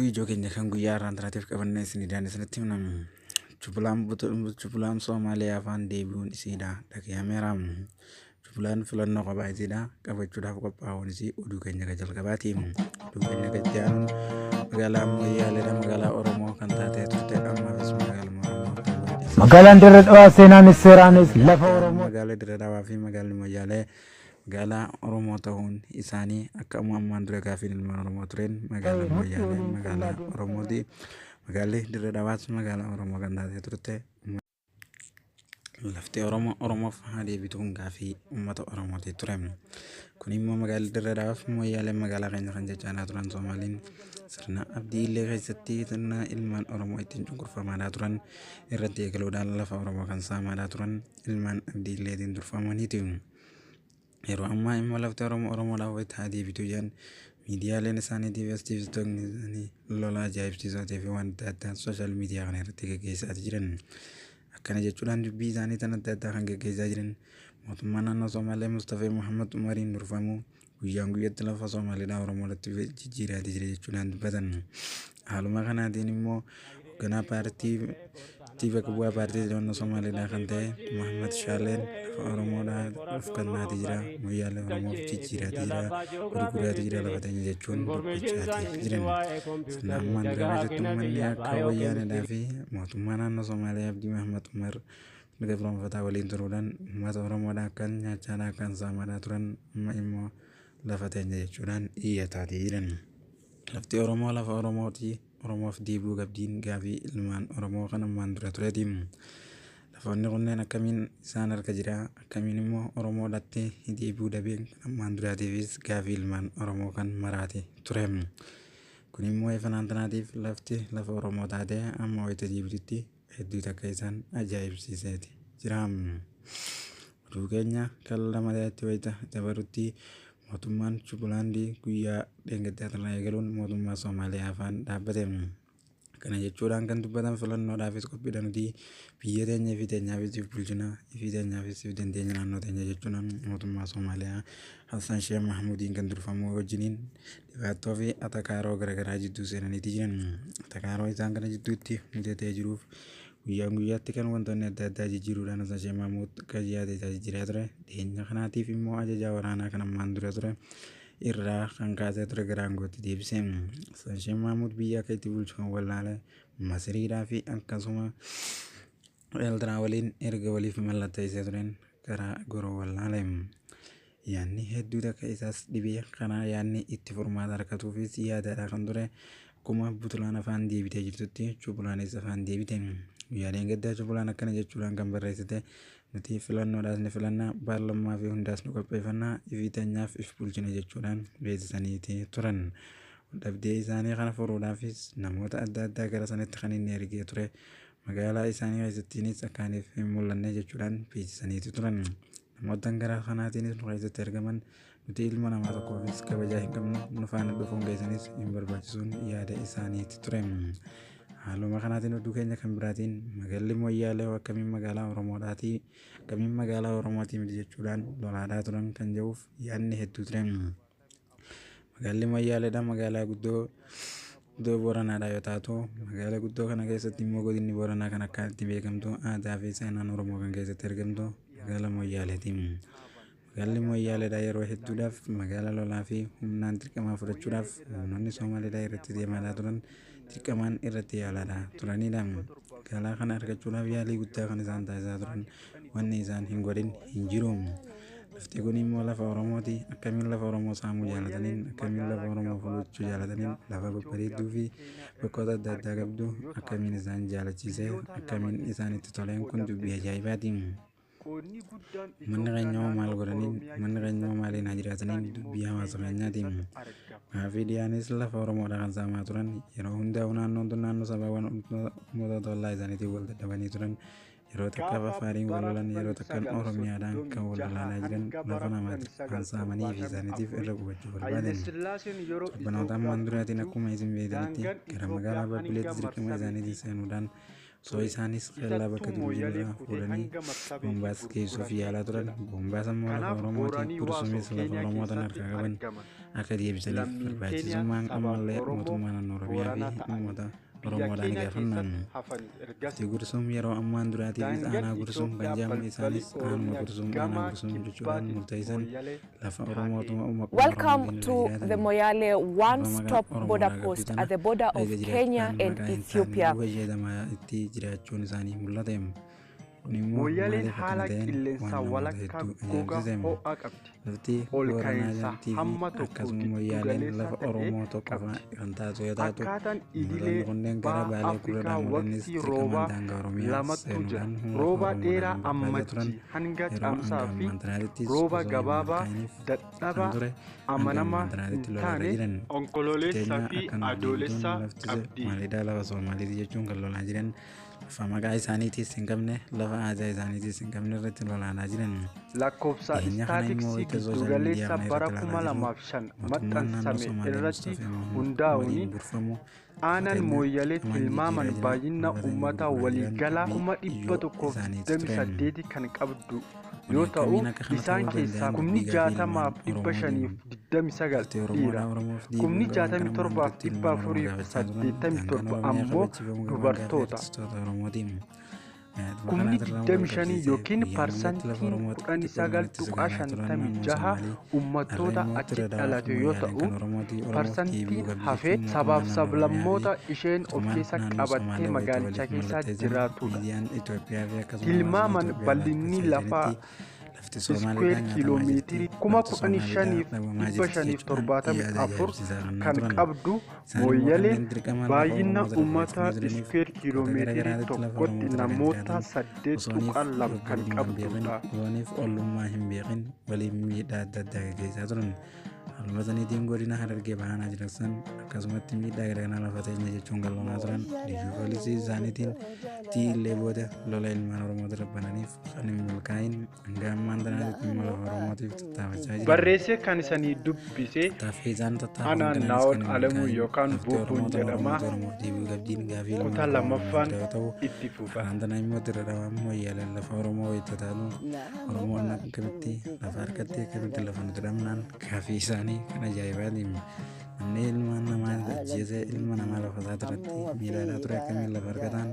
Oduu ijoo keenya kan guyyaa har'aan tanaatiif qabannee isinii dhiyaanne isinitti himna. Jubulaan Soomaaliyaa afaan deebi'uun isiidha dhagayameera. Jubulaan filannoo kophaa isiidha qabachuudhaaf qophaa'uun isii oduu keenya kan jalqabaati. Oduu keenya kan itti aanuun magaalaa Moyyaaleedha, magaalaa Oromoo kan taatee turte, ammaafis magaaluma Oromoo ta'uun isii. Magaalaan Dirree Dhawaa seenaanis seeraanis lafa Oromoo. Magaalaa Dirree Dhawaa fi magaalli Moyyaalee magaalaa Oromoo ta'uun isaanii akka ammaan dura gaafiin ilmaan Oromoo tureen magaalaan Moyyaalee magaalaa Oromooti. Magaalli Dirree Dhawaas magaalaa Oromoo kan taatee turte. Lafti Oromoo Oromoof haa deebituun gaafii uummata Oromooti ture. Kun immoo magaalli Dirree Dhawaa fi Moyyaaleen magaalaa keenya kan jechaa turan Soomaaliin sirna Abdii Illee keessatti sirna ilmaan Oromoo ittiin cunqurfamaadhaa turan irratti eegaluudhaan lafa Oromoo kan saamaadhaa turan ilmaan Abdii Illeetiin durfamaniiti. Yeroo ammaa immoo lafti Oromoo Oromoodhaaf wayita haa deebitu jedhan miidiyaaleen isaaniitii fi aktivistoonni isaanii lola ajaa'ibsiisoo ta'ee fi waan adda addaa social media kana irratti gaggeessaa jiran. Akkana jechuudhaan dubbii isaanii tan adda addaa kan gaggeessaa jiran: mootummaa naannoo Somaalee Mustafee Muhammad Umariin durfamu guyyaan guyyatti lafa Somaaleedhaa Oromoo irratti jijjiiraatii jira jechuudhaan dubbatan. Haaluma kanaatiin immoo hoogganaa paartii bakka bu'aa paartii naannoo Somaaleedhaa kan ta'e Muhammad Shaaleen lafa Oromoodhaa of kennaatii jira, Moyyaalee Oromoof jijjiiraatii jira, gurguraatii jira lafa teenya jechuun dubbachaatii jiran. Sirna ammaan dura keessatti uummanni akka Wayyaaneedhaa fi mootummaa naannoo Somaalee Abdii Muhammad Umar gabroonfataa waliin turuudhaan uummata Oromoodhaa akkan nyaachaadhaa akkan saamaadhaa turan amma immoo lafa teenya jechuudhaan iyyataatii jiran. Lafti Oromoo lafa Oromooti. Oromoof deebi'uu qabdiin gaafii ilmaan Oromoo kan ammaan dura tureeti. Lafoonni kunneen akkamiin isaan harka jira, akkamiin immoo Oromoodhaatti deebi'uu dhabeen kan ammaan duraatiifis gaafii ilmaan Oromoo kan maraate ture. Kun immoo ifanaan tanaatiif lafti lafa Oromoo taatee amma wayita deebitutti hedduu takka isaan ajaa'ibsiiseeti jira. Oduu keenya kan lamataatti wayita dabarutti, mootummaan Jubulaandii guyyaa dheengaddaa irraa eegaluun mootummaa Soomaaliyaa afaan dhaabbate. Kana jechuudhaan kan dubbatan, filannoodhaafis qophiidha, nuti biyya teenya fi teenyaafis if bulchina, ifii teenyaafis if dandeenya naannoo teenya jechuudhaan mootummaa Soomaaliyaa Hassan Sheekh Mahmuudiin kan durfamu wajjiniin dhibaattoo fi atakaaroo garaagaraa jidduu seenaniiti jiran. Atakaaroo isaan kana jidduutti mudatee jiruuf guyyaan guyyaatti kan wantoonni adda addaa jijjiiruudhaan Hassan Sheekh Mahmuud kan yaada isaa jijjiiraa ture. Dhiyeenya kanaatiif immoo ajajaa waraanaa kan ammaan dura ture irraa kan kaasee ture gara aangootti deebise. Hassan Sheekh Mahmuud biyya akka itti bulchu kan wallaale Masiriidhaa fi akkasuma Eertiraa waliin erga waliif mallatteessee tureen karaa goroo wallaale. Yaadni hedduu takka isaas dhibee karaa yaadni itti furmaata argatuufis yaadaadha kan ture. Akkuma Butulaan afaan deebitee jirtutti Jubulaanis afaan deebite. Guyyaa dheengaddaa Jubulaan akkana jechuudhaan kan barreessite: nuti filannoodhaas ni filanna, baarlammaa fi hundaas nu qopheeffannaa, ifii teenyaaf if bulchina jechuudhaan beeksisaniiti turan. Dhabdee isaanii kana furuudhaafis namoota adda addaa gara sanatti kan inni ergee ture, magaalaa isaanii keessattiinis akkaaniif hin mul'anne jechuudhaan beeksisaniiti turan. Namoota gara kanaatiinis nu keessatti argaman, nuti ilma namaa tokkoofis kabajaa hin qabnu, nu faana dhufuun keessanis hin barbaachisuun yaada isaaniiti ture. Haaluma kanaatiin oduu keenya kan biraatiin magaalli Moyyaalee akkamiin magaalaa Oromoodhaati, akkamiin magaalaa Oromootii miti jechuudhaan lolaadhaa turan kan jedhuuf yaadni hedduu ture. Magaalli Moyyaaleedha magaalaa guddoo guddoo Booranaadha yoo taatu, magaalaa guddoo kana keessatti immoo godinni Booranaa kan akka itti beekamtu aadaa fi seenaan Oromoo kan keessatti argamtu magaalaa Moyyaaleeti. Magaalli Moyyaaleedha yeroo hedduudhaaf magaalaa lolaa fi humnaan dirqamaa fudhachuudhaaf humnoonni Somaaliidhaa irratti deemaa turan, dirqamaan irratti yaalaadha turanidha. Magaalaa kana argachuudhaaf yaalii guddaa kan isaan taasisaa turan, wanni isaan hin godhin hin jiru. Lafti kun immoo lafa Oromooti. Akkamiin lafa Oromoo saamuu jaalataniin, akkamiin lafa Oromoo fudhachuu jaalataniin, lafa babbareedduu fi bakkoota adda addaa qabdu akkamiin isaan jaalachiisee, akkamiin isaanitti toleen, kun dubbii ajaa'ibaati. Uummanni keenya hoo maal godhaniin, uummanni keenya hoo maaliin haa jiraataniin dubbii hawaasa keenyaati. Gaafii dhiyaanis lafa Oromoodha kan saamaa turan yeroo hundaa'u naannoon tun naannoo sabaawwan uummatoota ollaa isaaniitiin wal dadhabanii turan. Yeroo takkaaf Afaariin wal lolan, yeroo takkaan Oromiyaadhaan kan wal lolaa jiran lafa namaati kan saamanii fi isaaniitiif irra qubachuu barbaadan. Torbanoota ammaan duraatiin akkuma isin beektanitti gara magaalaa Baabbileetti dirqama isaaniitiin seenuudhaan Osoo ture. isaanis kellaa Isattuu bakka durii Mooyyalee irraa kutee fuudhanii hanga Marsabeetitti Boombaas geessuuf gurgurate yaalaa turan. jedha. Boombaas ammoo lafa Kanaaf Oromooti. Booranii Waasoo Gursumis lafa Keeniyaa Oromootaan keessatti harkaa qaban argaman. akka deebisaniif Lammiin Keeniyaa barbaachisummaan sabaaf ammallee Oromoo mootummaa naannoo Oromiyaa Booranaa fi ta'anii uummata biyya Oromoodhaan Keeniyaa gaafannaan. keessatti hafan ergasii Lafti Gursum yeroo ammaan duraatiifis daangaan aanaa Gursum kan Itoophiyaa jedhamu balballi isaanis aanuma Oromiyaa Gursum aanaa gama Gursum jechuudhaan kibbaatiin murteessan Mooyyalee lafa taatee Oromootuma maquma Welcome Oromootiin to irra the jiraatan. Moyale One Lafa maqaa Stop Border Oromoodhaa qabdu Post tana at the border of eega Kenya jiraachuudhaan and maqaa hin taane Ethiopia. fayyadamaa itti jiraachuun isaanii mul'ate. Kun immoo Mooyyaleen maaliif akkana haala ta'een qilleensaa waan namoota walakkaa hedduu gogaa ajaa'ibsiise. ho'aa qabdi. Lafti Ol Booranaa ka'iinsa jedhamtii fi hamma tokko akkasuma giddu Moyyaaleen galeessa lafa ta'e Oromoo tokko qabdi. kan taatu yoo taatu Akkaataan uummattoonni idilee kunneen gara baha Baalee gurra Afrikaa daamolenis waqtii dirqamaan roobaa daangaa Oromiyaa lamatu jira. seenuudhaan humna lafa Rooba Oromoodhaan dheeraa barbaadaa turan ammajjii hanga yeroo caamsaa hanga fi ammaan tanaattis rooba osoo hin gabaabaa milkaa'iniif kan dadhabaa ture hanga amanamaa ammaan hin tanaatitti lolarra taane jiran. onkololeessaa Fakkeenyaa fi akka nuuf deemtuun adoolessaa lafti qabdi. Somaaliidhaa lafa Somaaliiti jechuun kan lolaa jiran lafa maqaa isaaniitiis hin qabne lafa aadaa isaaniitiis hin qabne irratti lolaanaa jiran. Lakkoofsa Dhiyeenya kana immoo istaatiksii wayita sooshaal miidiyaa giddugaleessa kana bara irratti ilaalaa jirru 2005 mootummaan naannoo maxxansame Somaalee irratti Mustafee Mahamuud hundaa'uun waliin durfamu lafa aanaan teenya Mooyyalee qamaan tilmaaman jijjiiraa jira baay'ina lafa teenya uummataa gurguraa jiran waliigalaa dubbii ijoo isaaniitu turan. 128,000 kan qabdu Kun yoo ta'u akkamiin akka kana isaan ta'uu keessaa danda'an kumni dubbii gaafii ilmaan Oromootiin. 60,529 Lafti dhiira, Oromoodhaa Oromoof deebi'uu kumni qaban kan ammaan duratti ilmaan Oromoo gaafachaa turan daangaan 67,487 Oromiyaa ammoo kabachiifamuu qaban gaafii dubartoota. artistoota Oromootiin. Dhuma Kumni kanaatirraa wal 25 qabsiisee yookiin guyyaa ammatti lafa parsantiin Oromootti xixiqqoon sogaanaa turan naannoo 19.56 Somaalii har'a uummattoota immoo achi Dirre Dhawaa fi dhalate yoo Moyyaaleen ta'u kan Oromootii Oromoof deebi'uu parsantiin qabdi hafe jechuun mootummaa sabaaf naannoo Oromiyaa fi sablammoota isheen of mootummaan keessa naannoo qabattee Somaalee wayita magaalicha waliif keessa mallatteessan jiraatudha. miidiyaan Itoophiyaa fi akkasuma hawaasni Tilmaaman Itoophiyaa bal'inni lafa lafaa jiranitti lafti iskuweer Somaaliidhaan nyaatamaa jirti kiiloomeetirii lafti Somaaliidhaan dhabamaa jirti jechuudhaan yaada 15,574 ajaa'ibsiisaa kennaa kan turan. qabdu Isaan immoo Mooyyaleen kanneen dirqamaan lafa baay'ina Oromoo irra uummataa qubachiifamanii jiraniif iskuweer bakkoota gara kiiloomeetirii garaatti lafa tokkotti Oromoo irra kan namoota jiraatan osooniif 8.2 kan obbolummaa hin beekin qabdudha. osooniif ollummaa hin beekin waliin miidhaa adda addaa gaggeessaa turan. Haaluma saniitiin godina Harargee bahanaa jiran akkasumatti miidhaa garaagaraa lafa teenya jechuun kan lolaa turan liyyuu poolisii isaaniitiin tiillee booda lola ilmaan Oromootti rabbananiif kan hin milkaa'in hanga ammaan tanaatti dhimma lafa Oromootiif tattaafachaa jiran. Barreessee kan isanii dubbise Tattaaffii isaan tattaafan Anaan kanaanis Naa'ol kan hin Alamuu milkaa'in yookaan lafti Buubbuun Oromoota jedhama. Oromootti Oromoof deebi'uu qabdiin gaafii ilmaan Kutaa Oromoo lammaffaan yoo ta'u itti fufa. karaan tana immoo Dirre Dhawaan Moyyaaleen lafa Oromoo wayita taatu Oromoon akkamitti lafa harkatti akkamitti lafa nuti dhabnaan gaafii isaanii kan ajaa'ibaatiin namni ilmaan namaa ajjeesee ilma namaa lafa isaa irratti miidhaa ture akkamiin lafa harkataan